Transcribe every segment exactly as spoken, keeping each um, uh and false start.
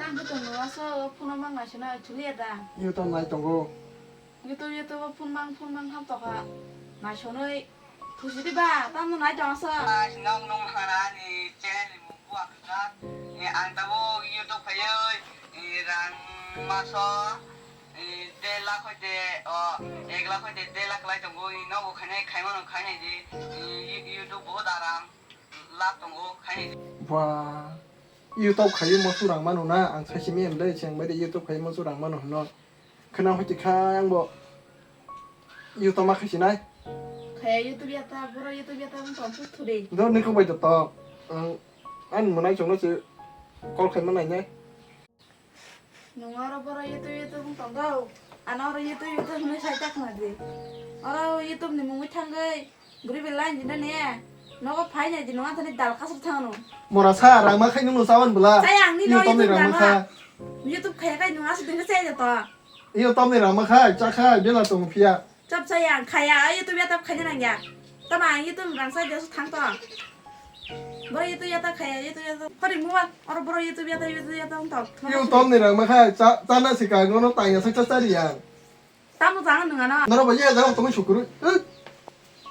Ang joto no asa o phone mang naisana chulia da. YouTube nai tongo. YouTube, YouTube o phone mang, phone mang ham tokha. Naisonoi thusi di ba, tamo nai tong asa. Nong nong hana ni channel ni mung buak kha. Ni ang tabo YouTube khayo, ni rang maso, ni de lakh hoite, o, ek lakh hoite de lakh lai tongo, ni nogo khainai, khaimano khainai di, ni You-, YouTube bahut aram, lab tongo, khainai di. Ba. YouTube khayo mo surang mano na, ang saisimi em le, cheng bai de YouTube khayo mo surang mano hino. Khna hoi tikha ang bo YouTube ma khaisinai. Khaya YouTube ya ta, boro YouTube ya ta, ang tong thuri. Do ni ko bai to to. Ang, ang monai chong no se call khai manai nai. Nung oro boro YouTube, YouTube ang tong do. Ano oro YouTube, YouTube ni sai tak na de. Oro YouTube ni mungwi thangwi. Bwrwi bai line dina ne. Nogo phai nai di nung athani dal kasuk thangno. Mora sa rangma khai nung no chawan bwla. Chaya ang ni no YouTube ni rangma kha. YouTube khaya khai nung asuk ding chaya to. YouTube ni rangma khai cha khai bela tong phiya. Chap chaya ang khaya YouTube ya tap khaya nang ya. Tama ang YouTube rang sai de su thang to. Boro YouTube ya ta khaya YouTube ya ta. Hori muwa oro boro YouTube ya ta YouTube ya ta ong to. YouTube ni rangma khai cha cha na sika ngono tang ya sa cha cha ri ya. Tamo jang nung ano. Noro ba ye jang tong sukuru.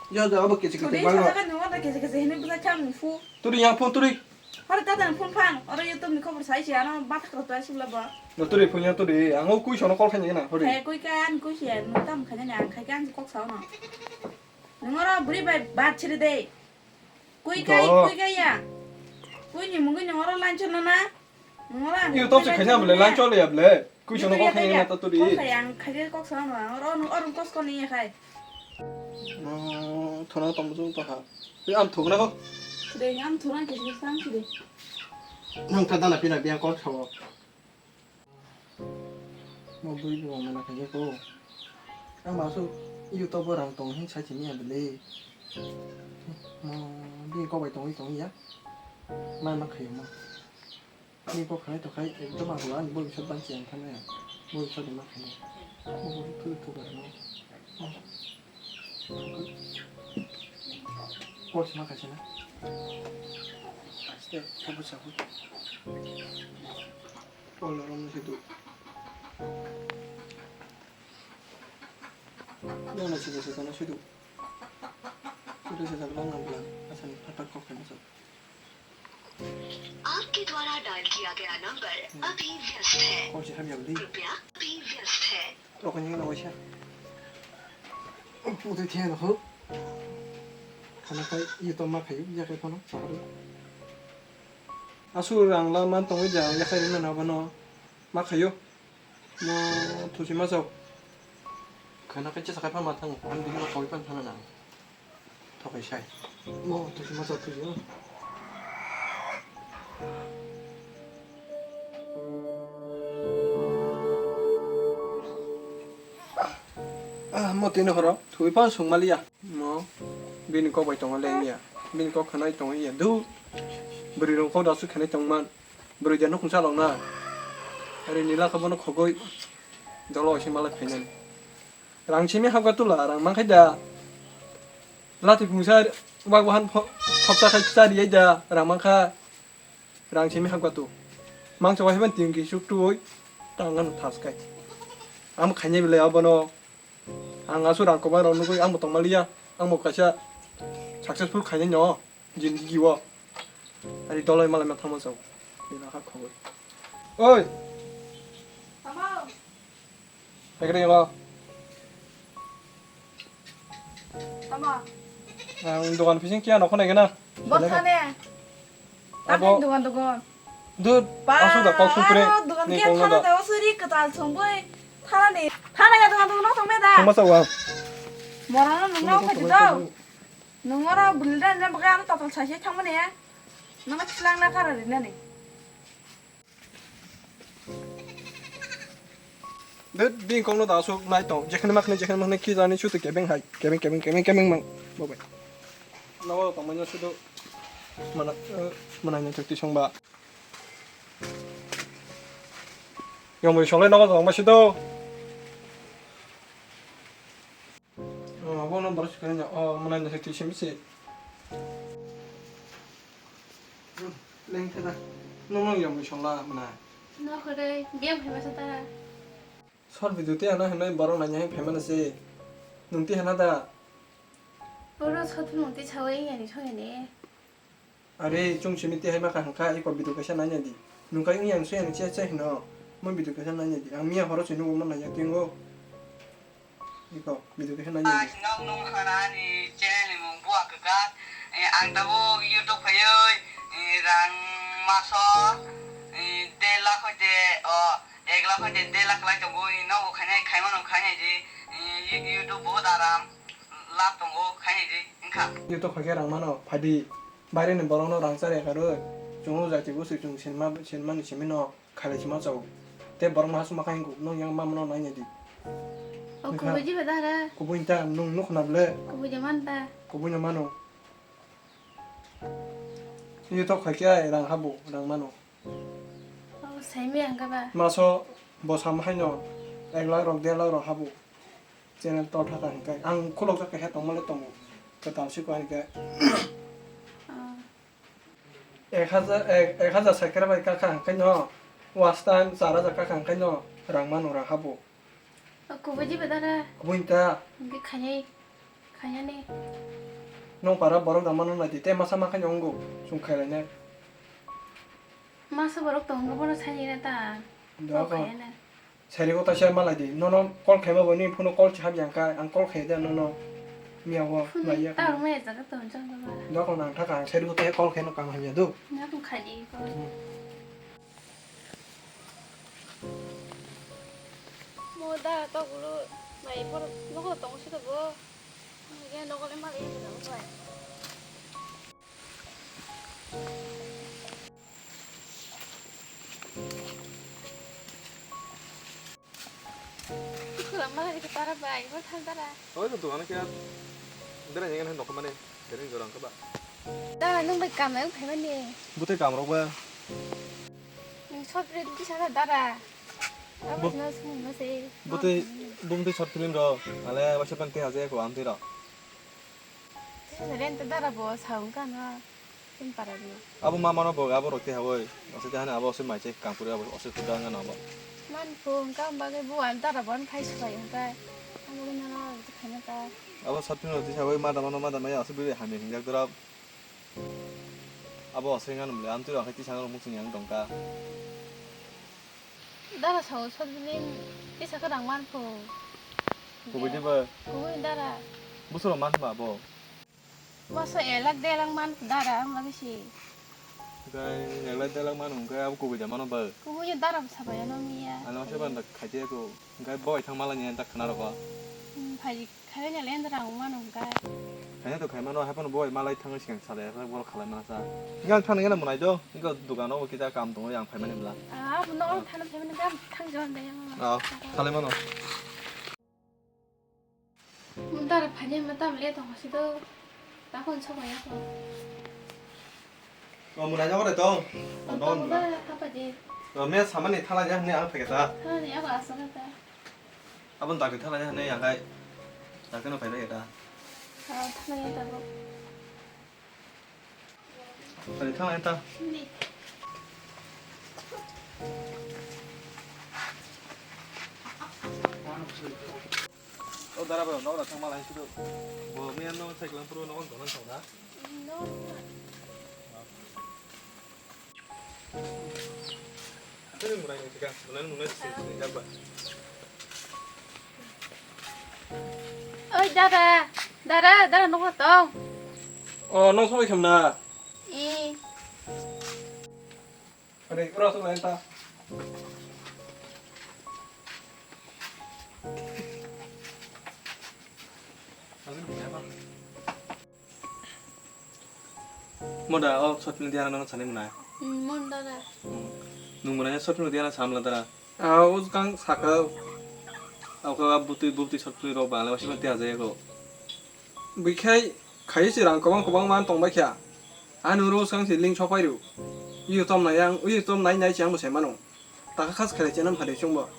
Ya jang abo kisi kisi. Turi bang. Sa ka nung ano kisi kisi hini bwsa chang fu. Turi yang phone turi. Hore tata phone phang. Oro YouTube ni khobor sai si ano bathak rok to asibla ba. No turi phone yang turi. Ang o kui sono call khaina na hore. He kui kan kui si an tam khaina ni ang khai kan kok sa no. Nung oro buri bai bat chiri de. Kui kai kui kai ya. Kui ni mungui nung oro lancho na na. Iyo, tok se khaina bole, lang chole ya bole. Kui sono kok khaina ta turi. Kok kaya ang khaje kok sa ma. Oro oro kos ko ni ya khai. Thona tong jong to ha. Be am thogna ho. De am thona ke sang ki de. Nang ta dana pina biang kok sa. Mo bui bo mana khaje ko. Ang ma su YouTube rang tong hin sa chini ya bole. Mo bi ko bai tong tong ya. Ma ma khayo mo. Ni kok khanai to khai ekdom ang ani boi bisat ban chiang thanai ang. Boi bisat ma khanai. Bo bo thu thu bar no. Kok sima khachi na. Aste khabu sabu. Kok lorom ni situ. Nana sida sida na situ. Situ sida lang nang lang. Asan patak kok khanai sa. आपके द्वारा डायल किया गया नंबर अभी व्यस्त है। Kok se hamya bwdi. कृपया अभी व्यस्त है। Rokni no waisa. Putui thia no ho. Khana kai YouTube ma khayu ya kai phano saharu. Asu rang la man tongwi ja ya kai rina na bano ma khayu. Mo thusi ma chao. Khana kai chesa kai phan ma thango. Ang bini ma kawi phan thana na. Thokai sai. Mo thusi ma chao thusi. Ah, mo tini horo. Thui phan sung maliya. Mo bini kok bai tongo le ya. Bini kok khanai tongo ya. Du. Bwrwi rong kok dasu khanai tongman. Bwrwi de nukung chalok na. Ari nila khe bono khogoi dolo oisi malai phainani. Rang simi habga tula, rang mankhai da. Lati phungsa wak wahan pho-, khopta khai cha riyai da, rang mankha. Rang simi habga tu. Mangsa wahai ban ting ki suk tuoi, tang ano thas kai. Am khainai bele abono. Ang asu rang koba rok nugui ang bo tongmaliya. Ang bo kaisa successful khainai no. Jindigi o. Ari dolai malai ma thangma chao. Ni rakha khogoi. Oi. Tamo. Ekre ngo. Tamo. Ang dogan pising kia nokho nai gana. Bot khane. Abo. Tamni dogan dogan. Dud. Ba, asu da kok sukre. Dogan kia thana da. Ni kong da. Osuri kwtal songoi. Thana ni. Thana ya dogan dogan nokho me da. Thangma chao. Morano nungno khaji do. Nung oro bwlwi rani bagwi ano tatal saise thangmani ya. Nono khwlangna kara rinani. Dut, bini kokno da aswk nai tong. Jekhne makhne, jekhne makhne khi jani sutu kebeng hai. Kebeng, kebeng, kebeng, kebeng mang. Bo bai. Nogo tongmani sutu mana, eh, manai na chakti songba. Yong bai songlai nogo tongma sutu. Oh, abo no borok swkang ya. Oh, mwnai no twi simi se. Leng theda. Nung nung yamwi songla mwnai. Nohore, biyang phaima sa ta. Short video tei ano hinwi borok naina hai phaimani se. Nwng tei hana da? Oro short film tei sawi yani soyani. Are, chwng simi tei hai ma kha hwnkha, iko video kaisa naina di. Nwng kai wng yang soyani che che hino. Mo video kaisa naina di. Ang miya horo se nugo mo naiya tingo. Iko, video kaisa nai di. Guys, nok nung hana ani channel ni mung buwa kwkak. Eh, ang tabuk YouTube phaiwi, eh, rang maso, eh, der lakh hoite, oh, ek lakh hoite der lakh lai tongo. Eh, nogo khainai, khaimano khainai di. Eh, You-, YouTube bahut aram, lab tongo, khainai di, wngkha. YouTube khaikhe rang mano, phadi. Baire ni borok no rang chari karwi. Chwng o jati bwswi chwng sinma, sinmani simi no. Khailai sima chao. Tei borok no aswk ma kha wngkuk, nwng yang mama no naina di. O kubui jiba dara. Kubui ta nwng nukh na ble. Kubui de man ta. Kubui no mano. Iyo tok khai khe ai rang habo, rang mano. O sai me ang ba. Maso bo sam hai no ek lakh rok, der lakh rok habo. Channel tol thaka hingkai ang khulok jak khe tongma le tongo. Kwtal si ko ani khe. Ah. Ek hajar, ek, ek hajar subscriber bai kakha hingkai no, watch time char hajar kakha hingkai no, rang mano rang habo. O kubui jiba dara. Kubui ta. Hingke khainai, khainani. Nong para borok da mano nai di, te masa ma khaino wngo, chwng khailai nai. Masa borok tongo bono saini na ta. Da Tong ko. Khaina. Sari ko ta share malai di. Nono call khaima bo ni phone call chihap yang kha, ang call khai da nono. Miya wo, phone maya ta kha. Rwma ya jaga ton jang ba. Doko nang thaka, ang sari ko ta call khai no kam hamya do. Na ko khai di ko. Hmm. Mo da to gulo mai por nogo tong si to go. Mo ge nogo le malai ya ko bai. Khulama hai tara bai, bo thang tara. Oi to dukan khe berai nang nokho mane, berai jorang khe ba. Tara nwng bai kamai wng phaimani. Bwtwi kamrok ba. Nwng short film kisa da dara. Abo Bo-, no sung no se. Bwtwi, bumtwi short film rok, ale waisa pan tei haje ko amtwi rok. Rent dara bo saung kana. Tin para ni. Abo ma mano bo abo rok te hawoi. Ose jahani abo ose mai che kampuri abo ose kuda nga na abo. Man ko engka bagwi bo an dara bo an khai subai engka. Abo gana na abo khaina ta. Abo short film rok te hawoi ma da mano ma da maya ose biri hamya hinjak dora. Abo ose nga nung le amtwi rok hai tisa rok muchung yang tongka. Dara sao sojini tisa kwrang man pho. Kubui de ba? Kubui dara. Busuro man ba bo? Masa elak delak man pho dara ang lagi si. Gai elak delak man hwnkhe abo kubui da mano ba? Kubui dara bwsa bai ano miya. Ano se ban da khaite ko. Gai boi thang malani da khana roko. Hmm, phai. Khaina le endra ang mano hwnkha. Khaina to khaimano, haphano bo bai malai thangwi swkang salai, borok khalai mana sa. Hwnkhe ang thangna gana mwnai do, hwnkhe dukano bo kisa kam tongo, yang phaimani bwla. Ah, abo no thana phaimani gam thang jon de yang. Ah, salai mano. Mundar phani ma tam le tong si do. Takon soba ya ko. O mwnai jago de tong. O, o, tong no, da, apa di? O, me samani thala ja ne ang pheketa. Thala ni abo asana ta. Abon dagri thala ya ne ya kai. Dagri no phai ta. Ah, thala ya ta bo. Phai thala ya ta. Ni. O dara ba no ra thang malai sido. Bo me no cycle pro no on to na thang da. No. Oi, dara, dara, dara, nokha tong. O, nong songwi khamna? Ee. Are, ura song lain ta. Mo da, o short film diana no sani mwnai. Hmm, mo da da. Hmm. Nung mwnai short film diana samla da. Ah, o kang saka. Abo khe butui, butui short film rok bangla wasi man tiya jaya ko. Buikhai khai se rang kwbang kwbang man tong bai kha. Ani oro swkang se link sopai rw. Iyo tom nai ang, iyo tom nai nai se ang bo sai mano. Taka khas khlai channel phade chwngbo.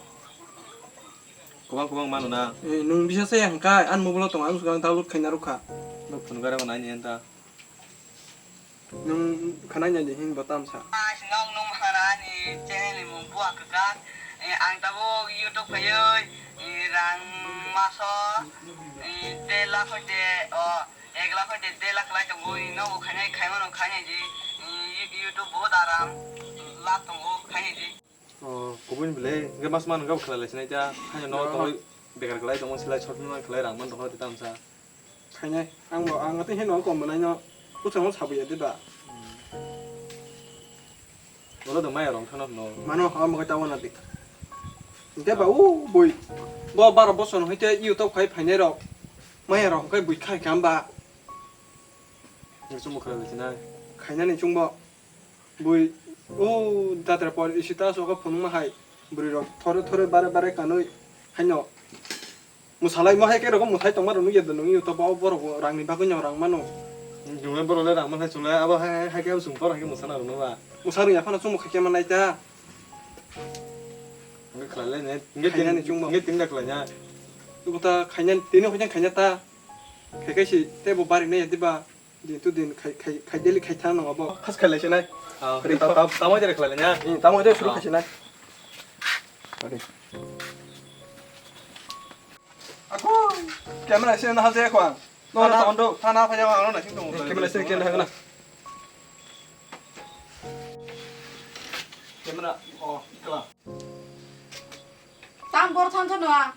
Kwbang kwbang mano na. Eh, nwng bisa saya hwnkha, ani mobile o tongo, ang swkang download khaina rwkha. Bo phone gara bo naini enta. Nwng khanai nai de hin bo tamsa. Guys, nok nung hana ani channel ni mung buwa Ang tabuk YouTube khaiwi, i, rang maso, i, dei lakh hoite, o, ek lakh hoite dei lakh lai tongo, i, nobo khainai, khaimano khainai di, i, You-, YouTube bahut aram, lab tongo, khainai di. O, kubui ni belai, hwnkhe mas man hwnkhe bo khlai lai sinai ta, haino no tongwi bekar khlai tongma silai short film khlai rang man tongkha tei tamsa. Khainai, ang bo, ang tei heno kom mwnai no, bwskango sabuya de ba. Ulo do maya rong thano no. Mano, ha mo ta wana dik. Hwnkhe ba, u, bui. Bo baro bosor hoite YouTube khai phainai rok. Maya rok hwnkhe bui khai kha hwnba. Ni chumbo khlai lai sinai. Khainani chumbo. Bui, o, jatra por isi ta soka phunukma hai. Bwrwi rok thore thore bare bare kanwi. Haino. Mwsalai mo hai khe rogo mwthai tongma rok nukya da nung YouTube o borok bo rang ni bagwi no rang mano. Chunglai borok le rang man hai chunglai abo hai hai khe chwng borok hai khe mwsana rwno ba. Mwsa rwya phano chumbo khai khe manai ta. Nge khlai le ne. Nge Khainani tin, chungbo. Nge tin da khlai nya. Tuku ta khainani tini hoi khaina ta. Khai khai si tei bo bari nai ya diba. Din to din khai, khai, khai daily khai thang nang abo. Khas khai lai sinai. Ah, Ri ta, to. Ta, tamo jere khlai le nya. Hmm, tamo jere suru Ah. Khai sinai. Ri. Ako, camera se na hal je ko. No, no, Thana, tondo. Thana phai jang ano na sing tong. Camera se kena hagna. Camera, oh, ikla. Tam bor thang thano a.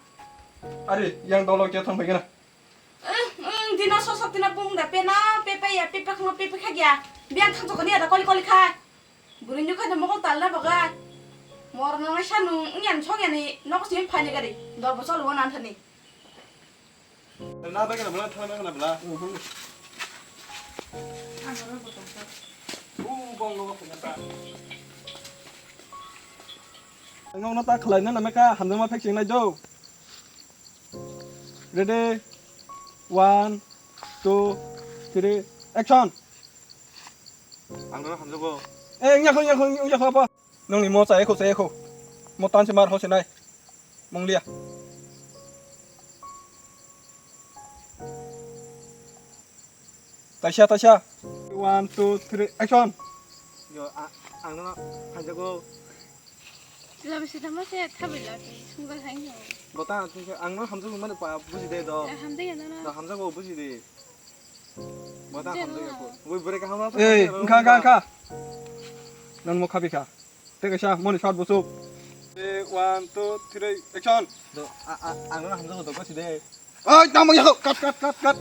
Are, yang dolo kya thang phai gana. Eng, eng, dina sosak dina pung da pena, pepe ya, pepe khno, pepe khagya. Biang thang chokoni ada koli koli kha. Buri nyu kha da mokol tal na baga. Mor na ngai sanu, ngian chok yani, nok sim phani gari. Dor bosol wo nan thani. Na bai kana bla, thana kana bla. U bong no ko na ta. Ngong no ta khlai na na me ka, hamjama phek sing nai do. Ready? One, two, three, action! Ang no hamjago. Eh, wngya kho, wngya kho, wngya kho, apa? Nongni mo chaya kho, chaya kho. Mo tan se mar ho se nai. Monglia. Taisa, taisa. One, two, three, action! Yo, a-, ang no hamjago. Lama sita ma se thabi la ti sunggal hai no. Bota ang no hamjago mani pa buji de do. Eh, hamjago na na. Do hamjago buji de. Bota hamjago ko. Woi bore ka hamjago. Eh, engkha, engkha, engkha. Nang mo khabi kha. Tei kaisa moni shot busuk. Eh, one, two, three, action. Do, a, a, ang no hamjago do buji de. Oi, tamo yako, cut, cut, cut, cut.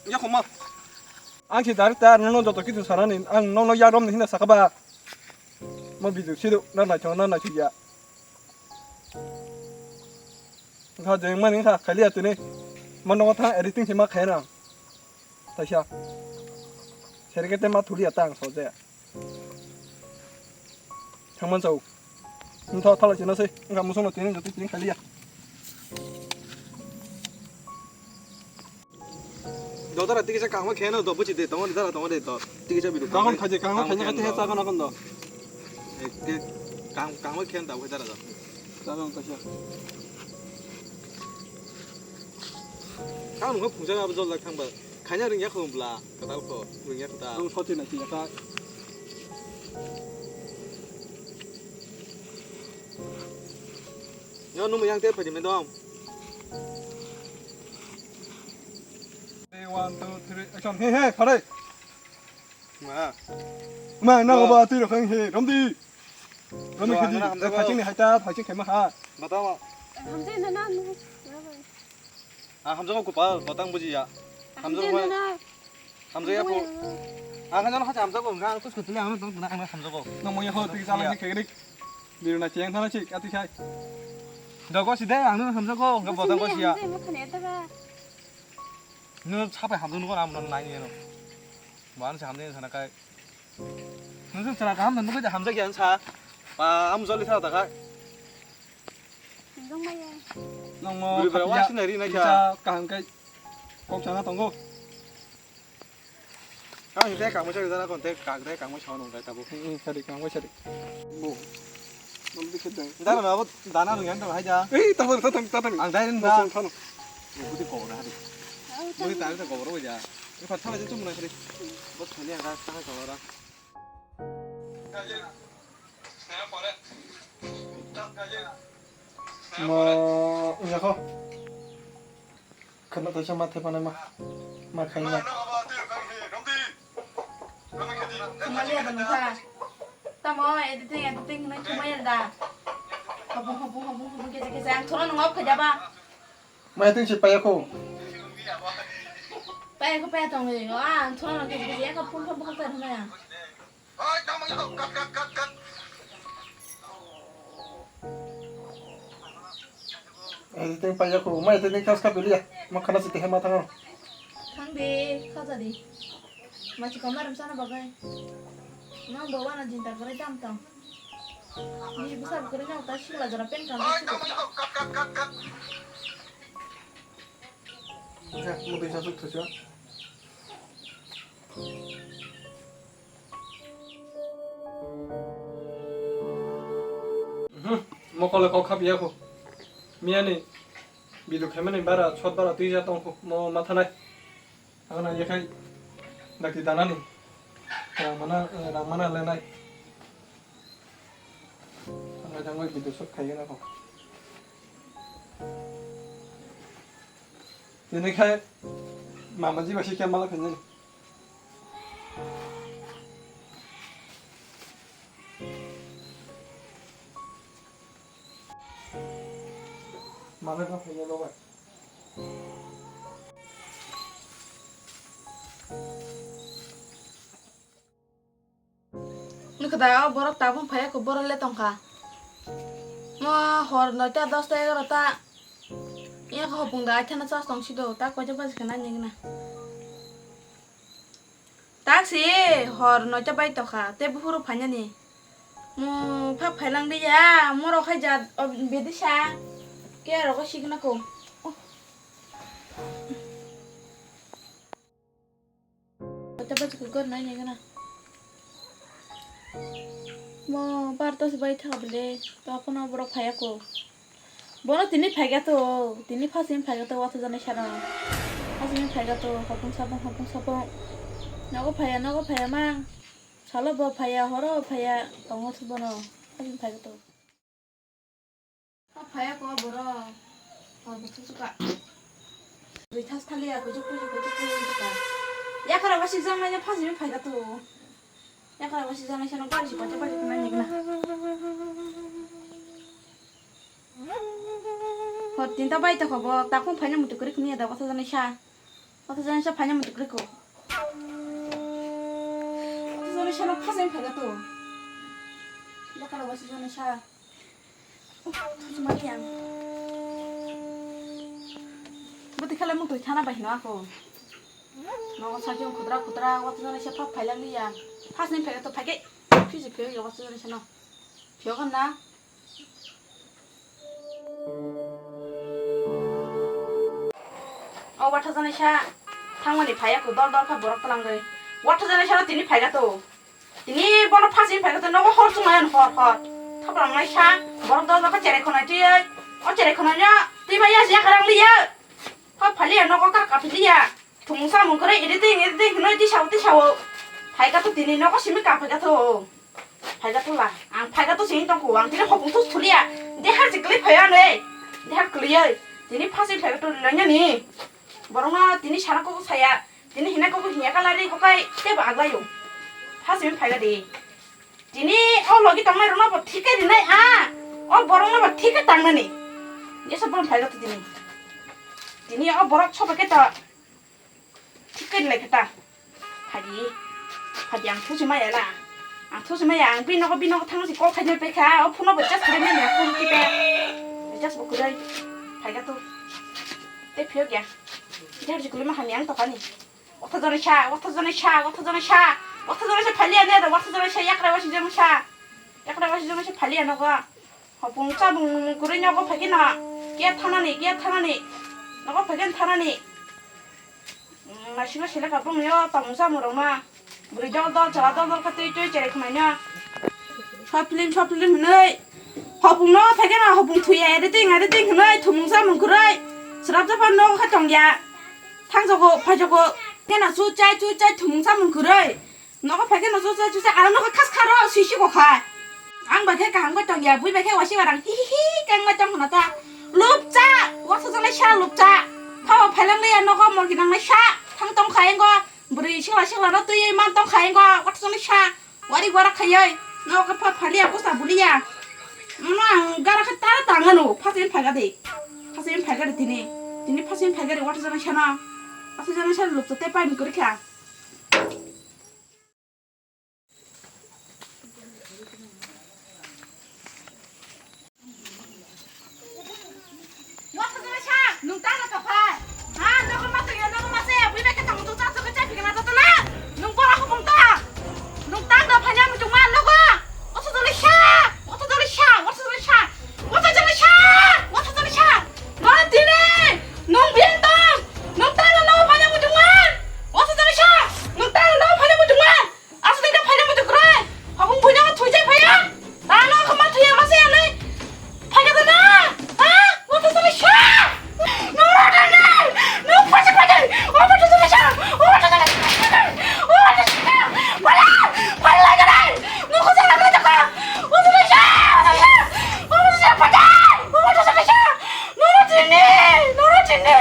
Yako ma. Ang si director, nono joto kichu sanani, ang nono yagrom ni hina sakaba. Mo video sido, na naithok, na naithok ya. Kha jeng mani kha, khali atene. Mo nogo thang editing se ma khaina. Taisa. Serigete ma thuli atang soje. Thangman chau. Nung tho thala chena se. Engka musong no tini joto tini khaliya. Do dara tiki sa kangma kheno do buchi de tongo dara tongo de do. Tiki sa bidu. Kangma khaje kangma khaje khaje he sa kana kondo. Ek kang kangma khen da wai dara do. Sa kang khaje. Kang nungkha phungsa abo jol jak thangba. Khaina rwngya kho bla, kwtal kho, rwngya kwtal. Ang soti na tiya ka. Yo, numu yang te phadi me dom. Three, one, two, three, action. He, he, phare. Ma. Ma, na ba tui rokang he, romdi. Romdi khadi. Phaching ni haita, phaching khaima ha. Bata ma. Hamjai na na nu. Ah, hamjago kopal, botang bujiya. Hamjago. Hamjai na. Hamjai ya po. Ang kan hacha hamjago, ang kus kutuli ang tong na ang hamjago. Nang mo ya ho tiki salang ni kegrik. Biru na cheng thana chik ati khai. Dogo side ang hamjago, ga botang bujiya. Nu sapai hamjago nu ko ram non nai ni no. Ban sa hamjai sana kai. Nung chwng chwla kaham nungwi hamjak ya sa. Ba, am joli sa ta kai. Nung maya. Nung mo buri bura wa sinari na kya. Kaham kai. Kok sana tongo. Kang te kang mo chari dana kon te kang te kang mo chao nung kai tabu. Hmm, sari kang mo sari. Bo. Nung dikhe dai. Dana na bo dana nung yan dong hai ja. Eh, tatang tatang tatang. Ang dai rin da. Tatang tatang. Budi ko na hari. Budi tari ta ko ro ja. Ni phat thana je chum na hari. Bo thani ang ka ta ko ra. Mo, yakho. Khana taisa ma thepanai ma. Ma khaina. Chumaliya da nungkha. Tamo editing, editing hinwi chumaya da. Habung, habung, habung, habung, kesa, kesa. Ang thono nungok khaja ba. Mai twi se paya ko. Paya ko paya tong le. Ah, ang thono nungok khaja, khaja. Yakho phone, phone, phone, phone, phone. Editing paya ko. Mai editing khas ka piliya. Ma khana site hema thango. Thang de, khaja de. Machi koma ram sana bagai. Nang bawa na jinta kore tam tam. Ni bisa kore na uta shila jara pen kam. Ya, mo dei sa suk thusyo. Mhm, mokole kok khap ya ko. Miyani bidu khaimani bara, chot bara twi ja tong ko. Mo matha nai. Ang na yakhai dakti danani. Rang mana, rang mana lenai. Ang jangoi bidu sot khai gana ko. Tini khai mama ji basi kya mala khanjani. Mama ka phaiya babai. Nukha da, o borok tabuk phaiya kho, borok le tongkha. Mo hor noita, dosta, egarota. Yakho hopung da aithana chas tong sido, ta koita baji khe nai nigna. Taksi hor noita bai tokha, te buphuru phainani. Mo phak phailang de ya, morok hai jat, o, bedisa. Ke rogo signa ko. Oh. Kota baji kukor nai nai gana. Mo bar tos bai tha bele, to apono borok phaiya ko. Bono tini phaiga to, tini phasing phaiga to, watha jani sara. Phasing phaiga to, hopung sapung, hopung sapung. Nogo phaiya, nogo phaiya mang. Salo bo phaiya, horo phaiya, tongo thu bono. Phasing phaiga to. O phaiya ko borok. Hor bo thusuka. Rui thas thaliya, kujuk kujuk, kujuk kujuk wngkha. Yakara wasik jang nai phasing phaiga to. Yakara wasik jang nai sano bari si kocha bari khnai nigna. Hor tinta bai tokha bo, takung phaina mutu kwrwi khniya da, watha jani sa. Watha jani sa phaina mutu kwrwi ko. Watha jani sano phasing phaiga to. Yakara wasik jani sa. Thusumani ang. Bwtwi khala mung twi thana bai hino ako. Nogo sakhe khudra khudra, watha jani se phak phailang liya. Phasing phaiga to phaikhe. Phisi phiyok ya watha jani sano. Phiyok na. O watha jani sa thangmani phaiya ko dol dol kha borok twlangwi. Watha jani sano tini phaiga to. Tini bono phasing phaiga to nogo hor chungo yan hor hor. Thaprangnai sa borok dol dol kha cherai khonai twi. O cherai khonai no twi bai ya yakarang liya. Phak phaliya nogo kha kaphiliya. Thumung samung kwrwi editing editing hinwi tisao tisao. Phaiga to tini nogo simi kaphaiga to. Phaiga to la. Ang phaiga to sini tongko. Ang tini hopung thus thuliya. Dehar si kwlwi phaiya ne. Dehar kwlwi. Tini phasing phaiga to lanya ni. Borok no tini sana kok saya. Tini hina kok hinya kalari kokai tebo aglayo. Phasing phaiga de. Tini o logi tongnai rokno bo thik khe rinai a. O borokno bo thik khe tangnani. Jesa borok phaiga to tini. Tini o borok soba khe to. Thik khe lai khe ta. Phadi. Phadi ang thusi maya na. Ang thusi maya ang bini nogo bini nogo thang si kok khaina pe kha. O phone bo charge kore maya phone ki pe. Charge bo kore. Phaiga to. Te phiyok ya. Jar jikuli ma hamya ang to kani. Watha jani sa, watha jani sa, watha jani sa. Watha jani sa phaliya ne da, watha jani sa yakra wasi jani sa. Yakra wasi jani sa phaliya nogo. Hopung chabung kwrwi nogo phaikhe no. Kiya thanani, kiya thanani. Nogo phaikhe thanani. Naisingno seleka bongni o tongmung chamung rokma. Bwrwi dol dol chwla dol dol khe twi twi cherai khwnaino. Short film, short film hinwi. Hopung no phaikhe no hopung thuya editing editing hinwi thumung chamung kwrwi. Srap japhan nogo khe tongya. Thangjago phaijago. Khe no chuchai chuchai thumung chamung kwrwi. Nogo phaikhe no chuchai chuchai aro nogo khas kharo sisi go khai. Ang bai khe kaham bai tong ya, bui bai khe waisa barang hi hi hi kang bai tong khna ta. Lupcha, watha jana sa lupcha. Phao phailang le ya nogo morgi nang nai sa. Thang tong kha engo, bwrwi sikla sikla no twi man tong kha engo, watha jana sa. Wari wara khayoi, no ka pha phali ya, kusa buli ya. No ang gara khe ta tang ano, phasing phaiga de. Phasing phaiga de tini. Tini phasing phaiga de, watha jana sa no. Watha jana sa lupcha te pai mi kori kha. Watha jana sa, nung tang na kaphai. Ha, nogo ma tong ya, nogo ma se, bui bai khe tang tu cha, cha, cha, phikna to na. Nung bora hukung ta. Nung tang da phanya muchung ma nogo. Watha jana sa, watha jana sa, watha jana sa. Watha jana sa, watha jana sa. Nung tini, nung bin tong. Nung tang na nogo phanya muchung ma. Watha jana sa, nung tang na nogo phanya muchung ma. Aswk khe phaina muchung kwrwi. Habung buino thwijai phaiya. Ano khe ma thwiya ma se anai. Phaikha da na. Ha? Watha jana sa. No, no, no, no. No, phaisa phaisa. O watha jana sa. O watha jana sa. O watha jana sa. Phala. Phala jana. No, kho jana na jaka. Watha jana sa. Watha jana sa. O watha jana phaisa. O watha jana sa. No, no, tini. No, no, tini.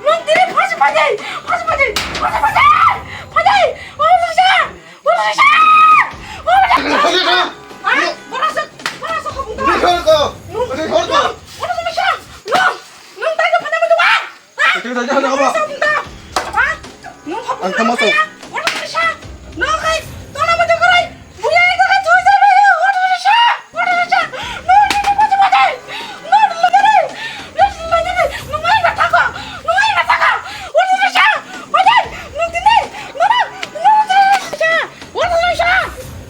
No, tini phaisa phaisa. Phaisa phaisa. Phaisa phaisa. Phaisa. O watha jana sa. Watha jana sa!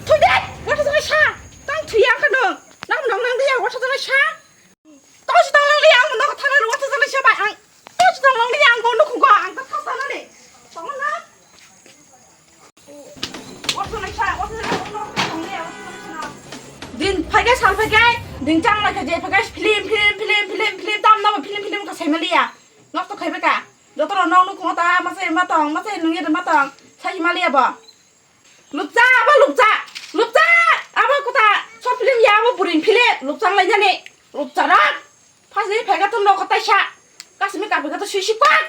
Thwi de! Watha jana sa! Tang thwi ang kha nwng. Nang nang nang de ya watha jana sa! Tang si tang nang de ang no thana watha jana sa bai ang. Tang si tang nang de ang bo no khugo ang ta thasa na de. Tong na. Watha jana sa, watha jana sa, no tong de ya watha jana sa. Din phaikhe sal phaikhe, din chang lai kha je phaikhe film, film, film, film, film, tam na film, film ka sai maliya. Nok to khai beka. Joto no nok no kuma ta ma sai ma tong, ma sai nung ye ma tong. Sai maliya bo. Lupcha, abo lupcha, lupcha, abo kuta, so film ya, abo buring film, lupchang lai jani, lupcha rak. Phasni phaikha to nogo taisa, kasimi kapikha to sui sui kwak.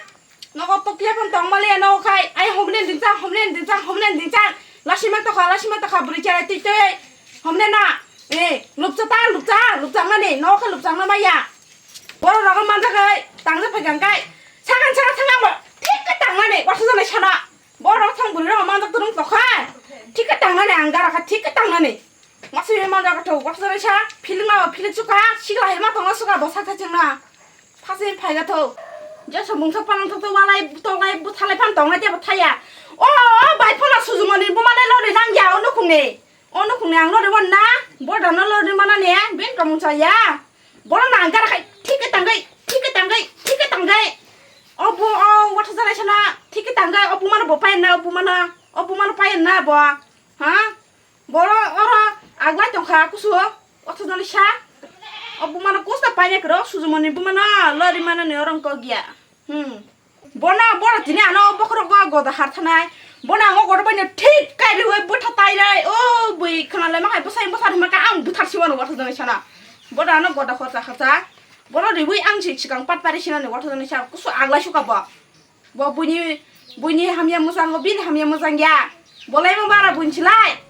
Nogo to kya phan tong maliya nogo khai, ai homne dingchang, homne dingchang, homne dingchang. Lasima tokha, lasima tokha, bwrwi cherai twi twi. Homne na, eh, lupcha ta, lupcha, lupchang mani, nogo khai lupchang na maya. Boro rogo manjak kai, tangjak phaikha kai. Sakan sakan thang ang bo, thik khe tang mani, watha jana sana. Borok thang bwrwi rok manjak torung tokha. Thik khe tangnani ang gara kha, thik khe tangnani. Masui manjak thok, watha jana sa, feeling ma feeling suka, sikla hai ma tongna suka, bo sakha chengna. Phasing phaiga thok. Jesu mungsa panang thok to walai, tolai, buthalai phan tongnai tebo thaya. O, o, bai phona sujumani buma le lori nang ya, o nukhungni. O nukhungni ang lori wan na, bo dano lori mana ne, ben kamung cha ya. Bono nang gara khai, thik khe tangwi, thik khe tangwi, thik khe tangwi. O bo, o watha jana sana, thik khe tangwi, o bumano bo payan na, o bumano, o bumano payan na bo. Ha? Boro oro aglai tongkha kusu, watha jana sa. O bumano kusta payan kro, sujumoni bumano, lori mana ne orang kok ya. Hmm. Bono, bono tini ano bokhorok go goda har thanai. Bono ang o goda bai no thik kai riwi bwtha tai rai. O bwi khna le ma hai bwsai bwsa rima ka ang bwthar siwano watha jana sana. Bono ano goda khorcha khorcha. Bono riwi ang si sikang pat pari sinani watha jana sa kusu aglai suka bo. Bo buini, buini hamya mwchang, bo bini hamya mwchang ya. Bolai ma bara buini silai.